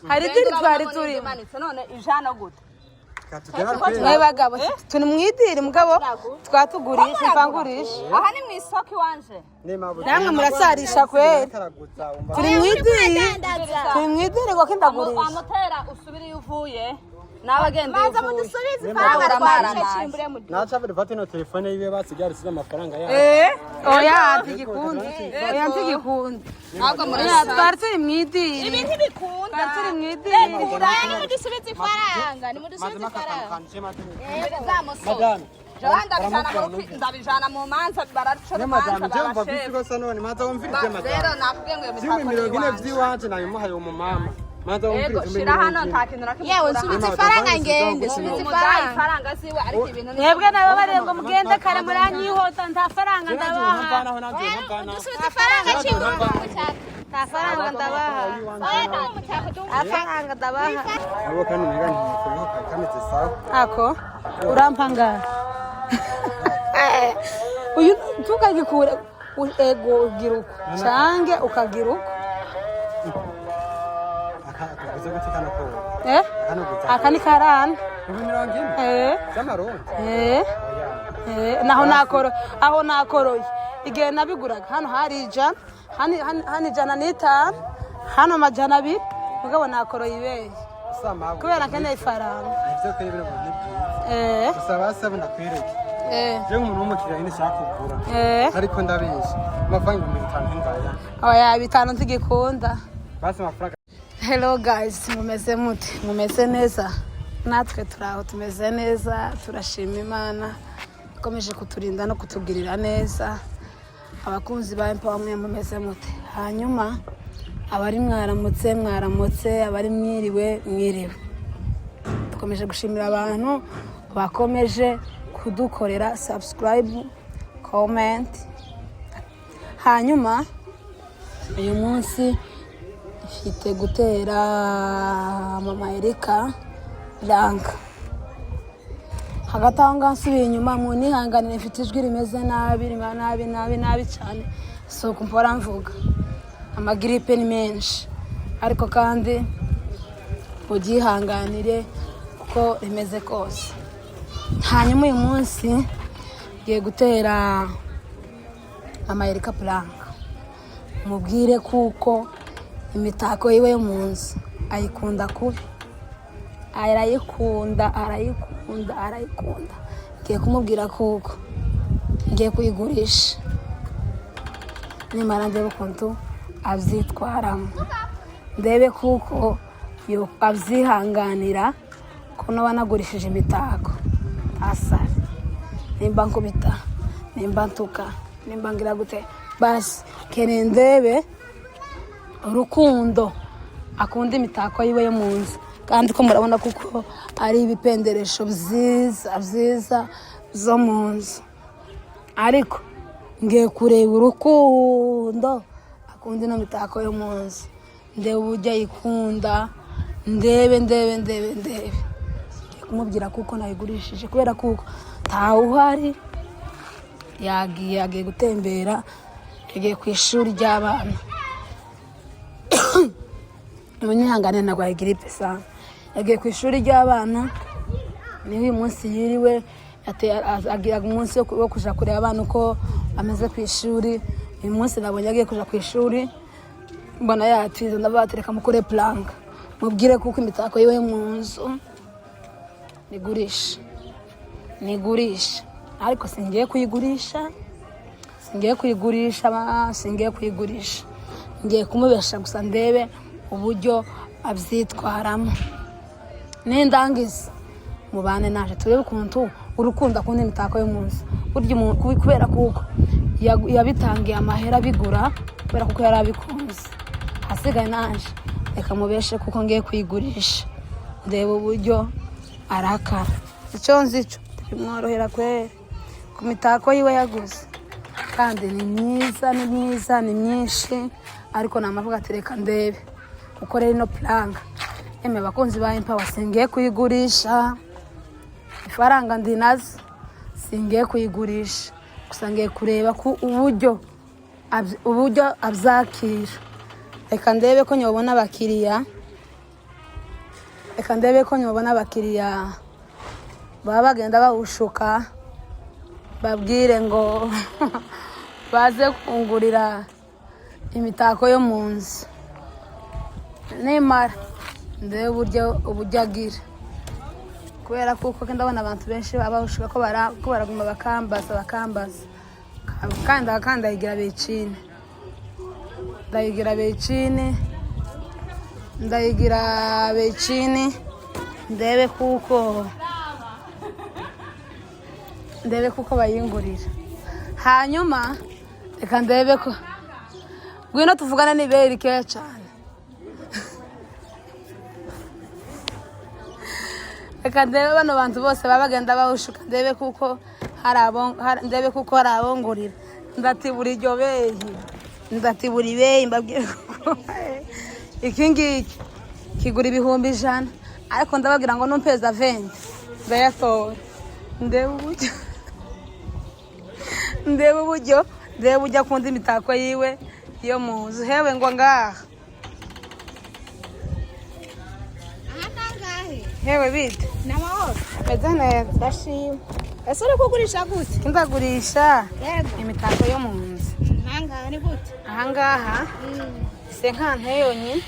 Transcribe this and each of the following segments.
Hari Genda idiri urabona twari ngo turimo. imanitse none ijana gute? Mwe bagabo, turi mu idiri, mugabo twatugurisha mvangurisha. Aha ni mu isoko iwanje. Namwe murasarisha kweri. Turi mu idiri, turi mu idiri ngo kindagurisha. Amutera usubire iyo uvuye, nawe agenda iyo Maze uvuye. mudusubize ifaranga Uramara. twarishe cimbure mudu. Naca buri fata ino telefone yiwe, basigaye arisize amafaranga yayo. Eh, oya, ntigikunda, oya, ntigikunda. Ntabwo Oya, murasa. twari turi mu idiri. Ibi ntibikunda. Twari turi mu idiri. Oya, nimudusubize ifaranga, nimudusubize ifaranga. Zamusoro. Jewe ndabijana mu manza, baraca Ne urubanza. madamu, je mva Babashefu. visi rwose none manza wumvirije. Rero Madamu, nakubwiye ngo iyo zimwe mitako 40 ni iwanje. Vy'iwanje nabimuhaye umumama, manza Yego, wumvirije. shira hano, nta kintu na kimwe Yewe, ukura nsubize hano. ifaranga ngende, subize Umudayi ifaranga. ifaranga ziwe, ariko ibintu ni Mwebwe nababariye ngo mugende kare, muranyihota. Nta faranga ndabaha. Dusubize ifaranga cimbure umutaka. Nta faranga ndabaha. Oya, nta mutaka. Nta faranga ndabaha. Abo kandi umenga ntikubiho kari kameze sawa. Ako urampa ngaha uyu tukagikura ego, ugira uko cange ukagira uko. Aka akaguze gute kano ko? Eh. Kano guza. Aka ni karana. 40,000 Eh. vy'amarundi? Eh. Oya. Eh, naho nakoro aho nakoroye igihe nabiguraga hano hari 100, hano 105, hano 200, mugabo nakoroye ibeye. Usama. Kubera nkeneye ifaranga. Nivyo kuri bino bintu ni byiza. Eh. Gusa basaba ndakwereke. Eh. Je nk'umuntu w'umukiriya nyine nshaka kugura. Eh. Ariko ndabizi amafaranga 50,000 ntingaya. Oya, 5 ntigikunda. Basi amafaranga. Hello guys, mumeze mute? Mumeze neza? Natwe turi aho, tumeze neza, turashima Imana ikomeje kuturinda no kutugirira neza. Abakunzi ba Empower mwe mumeze mute? Hanyuma abari mwaramutse, mwaramutse, abari mwiriwe, mwiriwe. Dukomeje gushimira abantu bakomeje kudukorera subscribe, comment. Hanyuma uyu munsi mfite gutera mama Erika prank. Hagati aho ngaho nsubiye inyuma, mu nihanganire, mfite ijwi rimeze nabi, rimeze nabi nabi nabi cyane, si uku mpora mvuga, amagiripe ni menshi, ariko kandi mubyihanganire uko rimeze kose. Hanyuma uyu munsi ngiye gutera mama Erika prank, mubwire kuko imitako yiwe yo mu nzu ayikunda kubi, arayikunda, arayikunda, arayikunda. Ngiye kumubwira kuko ngiye kuyigurisha, nimara ndebe ukuntu abyitwaramo, ndebe kuko abyihanganira ko naba nagurishije imitako asara, nimba nkubita, nimba ntuka, nimba ngira gute. Basi keneye ndebe urukundo akunda imitako yiwe yo mu nzu, kandi ko murabona kuko ari ibipenderesho byiza byiza zo mu nzu, ariko ngiye kureba urukundo akunda ino mitako yo mu nzu, ndebe uburyo ayikunda, ndebe, ndebe, ndebe, ndebe. Ngiye kumubwira kuko nayigurishije, kubera kuko ntawe uhari, yagiye, agiye gutembera, yagiye ku ishuri ry'abana. Munyihangane, narwaye giripe sana. Yagiye ku ishuri ry'abana, niho uyu munsi yiriwe, agira umunsi wo kuja kureba abana uko bameze ku ishuri. Uyu munsi nabonye agiye kuja ku ishuri, mbona yatize, ndavuga ati reka mukore prank, mubwire kuko imitako yiwe mu nzu nigurisha, nigurisha. Ariko singiye kuyigurisha, singiye kuyigurisha, singiye kuyigurisha. Ngiye kumubesha gusa, ndebe uburyo abyitwaramo. Nindangiza mubane naje turebe ukuntu urukundo akunda imitako yo mu nzu. Burya umuntu kubera kuko yabitangiye amahera abigura, kubera kuko yari abikunze. Hasigaye naje reka mubeshe kuko ngiye kuyigurisha, ndebe uburyo arakara. Icyo nzi cyo bimworohera kweri ku mitako yiwe yaguze, kandi ni myiza, ni myiza, ni myinshi, ariko namavuga ati reka ndebe uko rero ino prank. Eme abakunzi ba Empower, singiye kuyigurisha, ifaranga ndi nazo, singiye kuyigurisha, gusa ngiye kureba ku uburyo abyakira. Reka ndebe ko nyobona abakiriya. Reka ndebe ko nyobona abakiriya baba bagenda bawushuka, babwire ngo baze kungurira imitako yo mu nzu. Nimara ndebe uburyo agira, kubera kuko ndabona abantu benshi baba bawushuka ko ko baraguma bakambaza bakambaza. Kandi kandi ndayigira becine, ndayigira becine, ndayigira becine, ndebe kuko bayingurira. Hanyuma reka ndebe ko, ngwino tuvugane n'ibere rikeya cyane. Reka ndebe bano bantu bose baba bagenda bawushuka, ndebe kuko hari abongurira. Ndatibura iryo beyi, ndatibura ibeyi. Mbabwire kuko iki ngiki kigura 100,000, ariko ndababwira ngo numpeza 20 ndayatora. Ndebe uburyo akunda imitako yiwe yo mu nzu. Hewe, ngo ngaha. Aha nangahe? Hewe, bite? Ni amahoro. Meze neza. Ndashima. Ese uri kugurisha gute? Ndagurisha Yego. imitako yo mu nzu. Nangahe, ni gute? Ahangaha cinquante yonyine.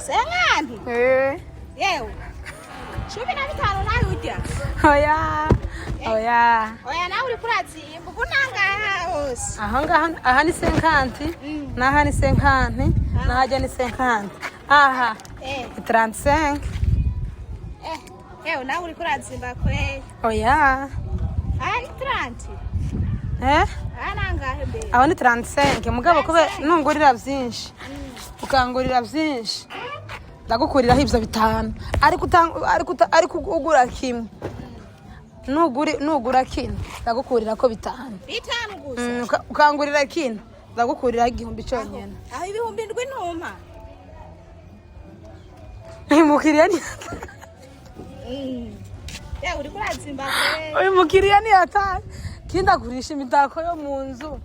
Cinquante? Eh. Yewe, 15 nawe urya? Oya, oya. Oya, nawe uri kurazimba ubu. Nangahe hose? Ahangaha, aha ni 50, n'aha ni 50, n'ahajya ni 50. Aha 35. Eh, yewe, nawe uri kurazimba kweli. Oya. Aha ni 30? Eh. Aha nangahe mbere? Aho ni 35, mugabo kube nungurira byinshi, ukangurira byinshi, ndagukuriraho ibyo bitanu. Ariko ugura kimwe, nugura kino ndagukurira ko bitanu. Bitanu gusa? Ukangurira kino ndagukuriraho 1000 cyonyine. Aho 7000 ntumpa? Uyu mukiriya ni Yewe, uri kurazimba kweli. Uyu mukiriya ni atari kindi agurisha imitako yo mu nzu.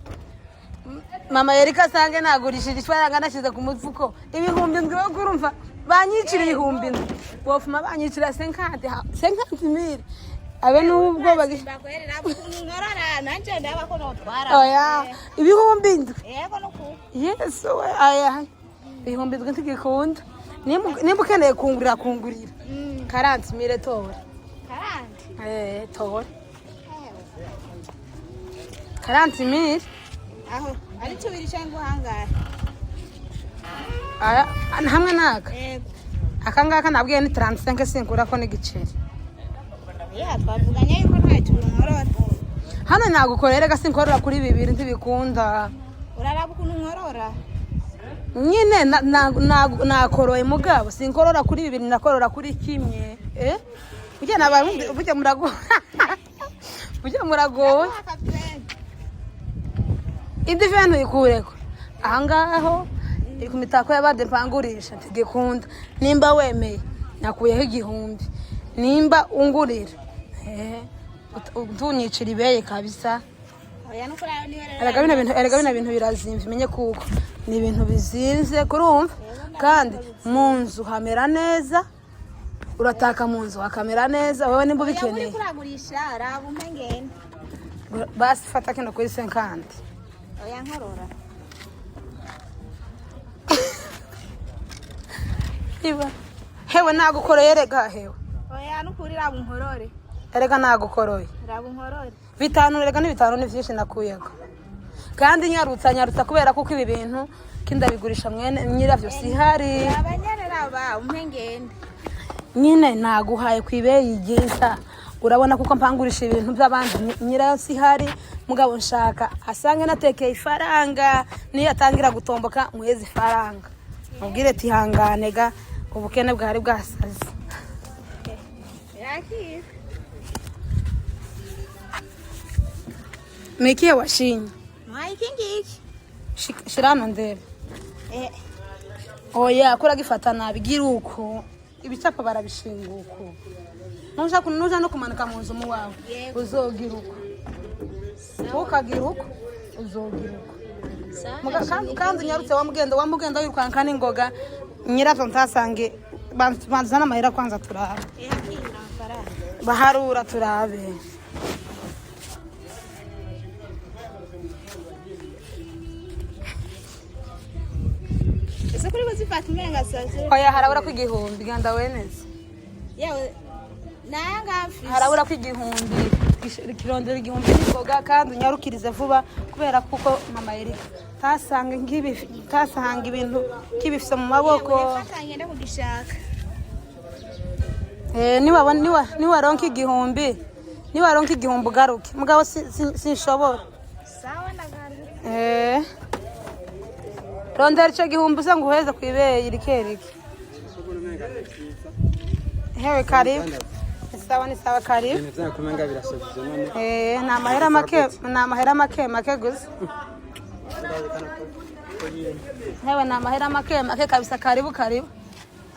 Mama yerika asange nagurishije ifaranga nashyize ku mufuko 7000, wo kurumva banyicira 7000, bofuma banyicira 50, 50 000 abe nubwo bagi. Urazimba kweli, ntabwo ukuntu nkorora nanje ndaba ko notwara. Oya, 7000? Yego, nuku. Yesu we, aya 7000 ntigikunda. Nimba ukeneye kungurira, kungurira 40 000, tora. 40? Eh, tora 40 000. Aho ari tubiri cyangwa uhangahe? Aya hamwe n'aka? Yego. Aka ngaka nabwiye ni 35, sinkurako n'igiceri. Ya, twavuganye yuko nta tubiri nkorora. Hano nagukorera rega, sinkorora kuri bibiri, ntibikunda. Uraraba ukuntu nkorora. Nyine nakoroye, mugabo sinkorora kuri bibiri, nakorora kuri kimwe. Eh, burya nabarundi burya murago, burya muragowe. Aka 20. Indi 20 uyikureko. Ahangaho iri ku mitako y'abandi mpangurisha ntigikunda. Nimba wemeye nakuyeho 1000, nimba ungurira, eh, utunyicira ibeye kabisa. Oya, nuko rero niyo rero. Erega bino bintu birazimvye, umenye kuko ni ibintu bizinze kurumva, kandi mu nzu hamera neza, urataka mu nzu hakamera neza. Wowe nimba Oya, uri ubikeneye kuragurisha, raba umpe ngende. Basi fata kino kuri 50. Oya, nkorora. Iba hewe, nagukoreye rega hewe. Oya, nukuri raba unkorore. Erega nagukoroye. Raba unkorore. Bitanu rega, ni bitanu, ni vyinshi nakuyego. Kandi nyarutsa, nyarutsa, kubera kuko ibi bintu kindabigurisha mwene nyiravyo sihari. Raba nyene, raba umpe ngende. Nyine naguhaye ku ibeyi ryiza, urabona kuko mpangurisha ibintu by'abandi nyirayo sihari. Mugabo nshaka asange natekeye ifaranga, niyo atangira gutomboka muheze ifaranga, mubwire tihangane ga, ubukene bwari bwasaze. Yakira. Ni ikihe washinye? Mwa, iki ngiki. Shira hano ndebe. Eh. Oya, ko uragifata nabi. Gira uko, ibicapo barabishinga uko. Nuja no kumanika mu nzu mu wawe. Yego. Uzogira uko, ntukagira uko, uzogira uko. Kandi unyarutse, wamugenda wirukanka n'ingoga, nyiravyo ntasange. Banza n'amahera kwanza turabe. Yakira amafaranga. Baharura turabe. Ese kuri kuzifata umenga sase. Oya, harabura ko 1000, genda weneze. Yewe nanga mfise. Harabura ko 1000, kirondera 1000 n'ingoga, kandi unyarukirize vuba kubera kuko mama Erika tasanga ngibi, tasanga ibintu kibifise mu maboko. Yewe fata ngende kugishaka. Eh, niwabona niwaronka 1000, niwaronka 1000 ugaruke, mugabo sinshobora. Sawa, ndagaruka. Eh, rondera ico 1000 uze nguheze kwibeye rikerike. Hewe, karibu. Ni sawa, ni sawa, karibu. Ibintu vyanyu kumenga birashajije none. Eh, ni amahera make, ni amahera make make gusa. Hewe, ni amahera make make kabisa. Karibu, karibu.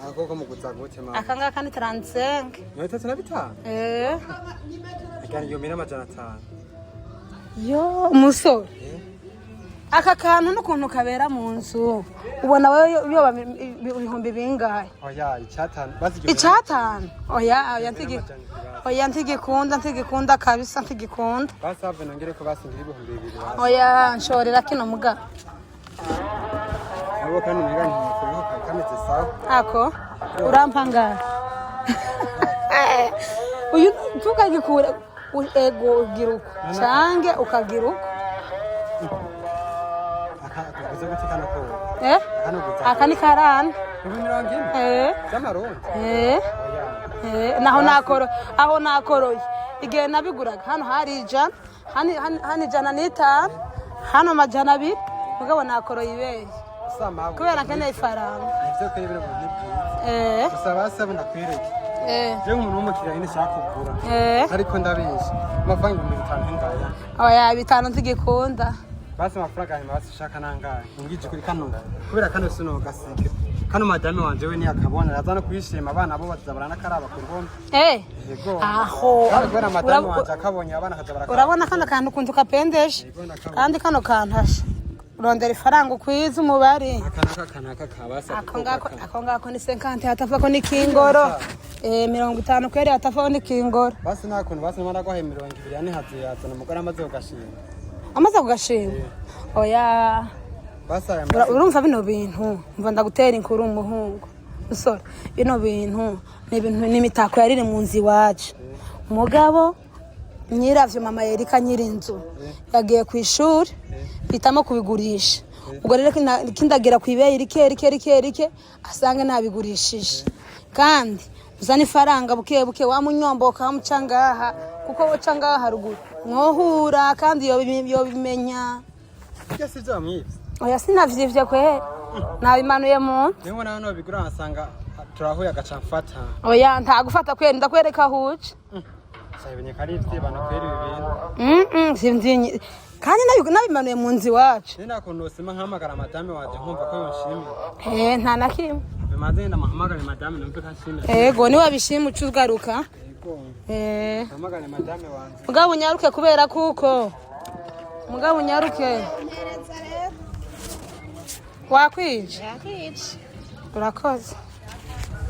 Akoko muguza gute mama? Aka ngaka ni 35. 35? Eh. Agana 1500. Yo umusore, aka kantu n'ukuntu kabera mu nzu, ubona wowe yoba ibihumbi bingahe? Oya, 500 basi 1000. 500? Oya, oya, oya, ntigikunda, ntigikunda kabisa, ntigikunda. Basi have nongere ko basingira 2000 basi. Oya, nshorera kino muga. Abo kandi umenga ntikubiho kameze sawa. Ako urampa ngahe uyu? Tukagikura ego, ugira uko cange ukagira uko. Aka kuguze gute kano ko? Eh. Kano guza. Aka ni karana. 40000? Eh. Z'amarundi? Eh. Oya. Eh, naho nakoro aho nakoroye igihe nabiguraga hano hari 100, hano 105, hano 200, mugabo nakoroye ibeye Sama. Kubera nkeneye ifaranga. Nivyo kuri bino bintu ni byiza. Eh. Gusa basi abo ndakwereke. Eh. Je nk'umuntu w'umukiriya nyine nshaka kugura. Eh. Ariko ndabizi. Amafaranga 5000 ntingaya. Oya, 5 ntigikunda. Basi amafaranga hanyuma basi ushaka nangahe? Umbwije kuri kano. Kubera kano sino gasike. Kano madame wanje we ntiyakabona. Araza no kuyishima, abana bo baza baranakaraba ku ruhome. Eh. Yego. Aho. Kandi kubera madame wanje akabonye abana akaza barakaraba. Urabona kano kantu ukuntu kapendesha? Yego, nakabonye. Kandi kano kantu hasha urondera ifaranga ukwiza umubare. Aka naka kanaka kabasa. Ako ngako ni 50, hatavako ni kingoro. Eh, 50 kweri, hatavako ni kingoro. Basi nta kuntu basi nimara guhaye 20 ane hazoyazana umugore amaze kugashima. Amaze kugashima? Oya. Basi aya Urumva bino bintu, mva ndagutera inkuru, umuhungu musore, bino bintu ni ibintu ni imitako yariri mu nzu iwacu, umugabo nyiravyo, mama Yerika nyiri inzu, yagiye ku ishuri, bitamo kubigurisha. Ubwo rero kindagira ku ibeyi rike rike rike rike, asange nabigurishije, kandi uzana ifaranga buke buke, wamunyomboka wamuca ngaha, kuko woca ngaha haruguru mwohura, kandi yobimenya. Ibyo si byo wamwibye? Oya, sinavyivye kwe, nabimanuye mu Niba nawe nobigura nkasanga turahuye agaca mfata. Oya, ntagufata kweri, ndakwereka aho uca. Sabonye ko ari ivyibano kweri ibi bintu. Simvyi kandi nabimanuye mu nzu iwacu. Ni nta kuntu nosima nkahamagara madame wanje nkumva ko yonshimira? Eh, nta na kimwe. Bimaze ngenda muhamagare madame numve ko anshimira. Ego, niwabishima uca ugaruka. Yego. Eh. Mpamagare madame wanje. Mugabo unyaruke kubera kuko mugabo unyaruke. Mpereza rero. Wakwije? Yakwica. Urakoze.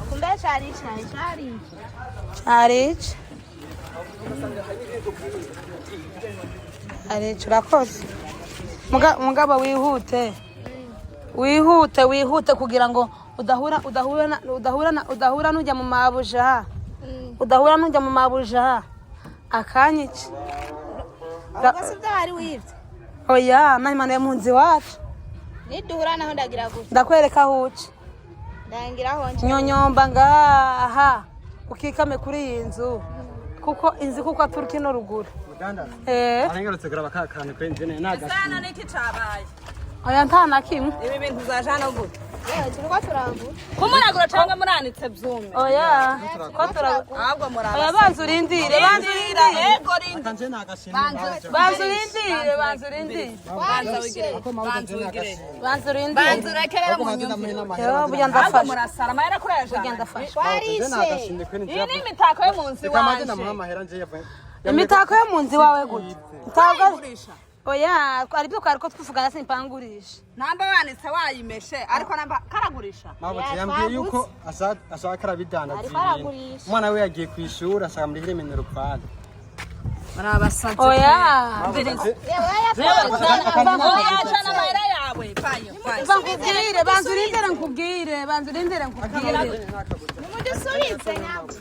Kumbe cari cari cari. Carice, carice, urakoze. Mugabo wihute, wihute, wihute kugira ngo udahura n'ujya mu mabuja, udahura n'ujya mu mabuja akanyica. Ubwo si byo wari wibye? Oya, nabimanuye mu nzu iwacu. Niduhura naho ndagira gutya. Ndakwereka aho uca. Ndangira aho nje. Nyonyomba ngaha ukikame kuri iyi nzu, kuko inzu kuko aturuka ino ruguru. Mudandaza. Eh. Arengarutse kuraba ka kantu kuri nzene nagashimye. Sana niki cabaye? Oya, nta na kimwe. Ibi bintu uzajana gute? Yewe, turiko turagura. Kumuragura cyangwa muranitse byume? Oya, ko Ahubwo muraba. Oya, banza urindire, banza urindire. Ego, rindi. Aka nje nagashimye. Banza urindire, banza urindire. Banza wigire. Ako mabuja nje nagashimye. Banza urindire. Banza urekerera Ako mu maze nyumvire. ndamuhe n'amahera. Yo, burya Ahubwo ndafashe. murasara amahera kuri aya Burya jana. ndafashe. Nje nagashimye kuri Iyi nje. ni imitako yo mu nzu Reka maze iwanje. ndamuha amahera nje yavuye. Imitako yo mu nzu iwawe gute? Ntabwo Ayigurisha. Oya, aribyo twari ko twivugana, simpangurisha. Namba wanitse wayimeshe, ariko namba karagurisha. Mabuja, yambwiye yuko ashaka arabidandaza Ariko ibintu. aragurisha. Umwana we yagiye ku ishuri, ashaka muri minerval. Murabasaze. Oya. Oya, jana amahera yawe, vayo vayo. Mva nkubwire, banza urindire nkubwire, banza urindire nkubwire. Nimudusubize nyabwo.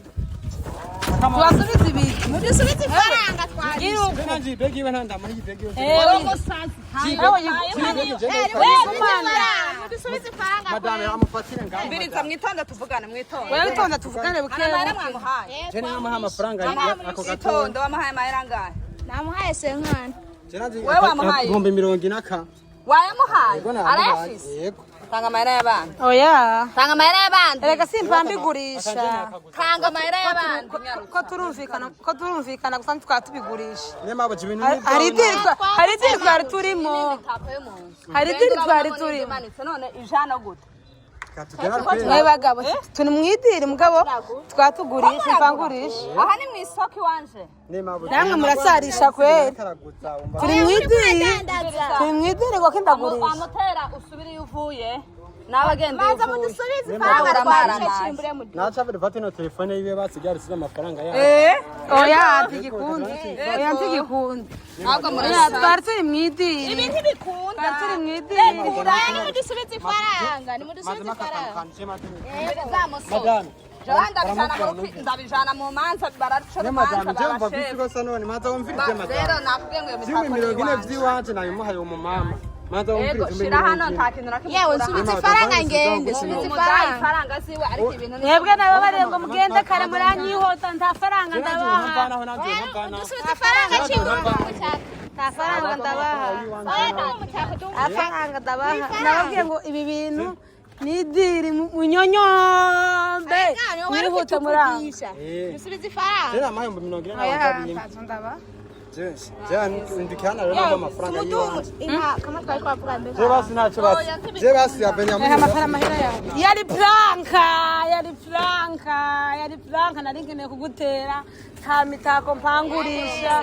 Tubasubize ibiki? Mudusubize ifaranga twarishe. Gira uko. Begi we ntandamuha iyi begi yose. Ewe, ewe. Mudusubize ifaranga. Madame, amufatire ngaho. Mbiriza, mwitonde tuvugane, mwitonde. Wewe witonda, tuvugane buke Amahera buke. mwamuhaye? Je namuha amafaranga ako gatoya. Itonde, wamuhaye amahera angahe? Namuhaye 50. Wewe wamuhaye? 40,000 ka. Wayamuhaye? Yego, namuhaye. Arayafise? Yego. Tanga amahera y'abandi. Oya. Tanga amahera y'abandi. Erega simpambigurisha. Tanga amahera y'abandi. Ko turumvikana gusa, ntitwaba tubigurisha. Niyo mabuja, ibintu Hari idiri hari idiri twari turimo. Hari idiri twari turimo. Imanitse none ijana gute? Mwe bagabo, turi mu idiri, mugabo twatugurisha, impangurisha. Aha ni mu isoko iwanje. Namwe murasarisha kweri. Turi mu idiri, turi mu idiri ngo kindagurisha. Wamutera usubire iyo uvuye, nawe agenda iyo Maze uvuye. mudusubize ifaranga twarishe, cimbure mudu. Naca bari ino telefone yiwe, basigaye arisize amafaranga yayo. Eh. Oya, ntigikunda, oya, ntigikunda. Ntabwo Oya, murasa. twari turi mu idiri. Ibi ntibikunda. Twari turi mu idiri. Oya, nimudusubize ifaranga, nimudusubize ifaranga. Madame. Jewe ndabijana mu manza, baraca Ne urubanza. madame, je mva Barasheba. kwisi rwose none manza wumvirize Rero madame. nakubwiye ngo iyo Zimwe mitako 40 ni iwanje. vy'iwanje nabimuhaye umumama. Manza Yego, wumvirize. shira hano, nta kintu na kimwe Yewe, ukura nsubize hano. ifaranga ngende, subize Umudayi ifaranga. ifaranga ziwe, ariko ibintu ni Mwebwe nabo bariye ngo mugende kare, muranyihota, nta faranga ndabaha. Dusubize ifaranga, cimbure umutaka. Nta faranga ndabaha. Oya, nta mutaka. Nta faranga ndabaha. Nababwiye ngo ibi bintu ni idiri, munyonyombe mwihute muri aho. Dusubize ifaranga. Jera amaye 40,000 Oya, nawe. ntazo ndabaha. Je ndikana rero nabo amafaranga yiwanje. Inka kama twari twavuga mbere. Je basi ntacyo basi. Je basi yabenya Ehe, amafaranga, amahera yawe. Yari prank, yari prank, yari prank. Nari nkeneye kugutera. Nta mitako mpangurisha.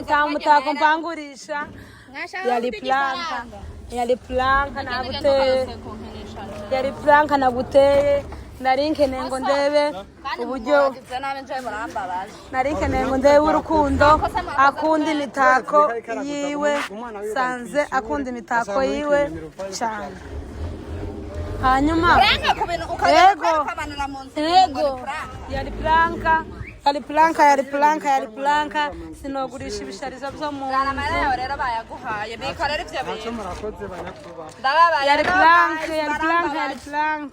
Nta mutako mpangurisha. Yari prank, yari prank naguteye, yari prank naguteye. Nari nkeneye ngo ndebe uburyo Mwagize nabi, nje murambabaje. nari nkeneye ngo ndebe urukundo akunda imitako yiwe. Sanze akunda imitako yiwe cyane. Hanyuma Prank ku bintu ukagenda Yego. ukamanura mu nzu. Yego, yari prank, yari prank, yari prank, yari prank. Sinogurisha ibisharizo byo mu Jana amahera yawe rero, bayaguhaye, bikorera ivyo Ntacyo, bintu. murakoze banyakuba. Ndababaye. Yari prank, yari prank, yari prank.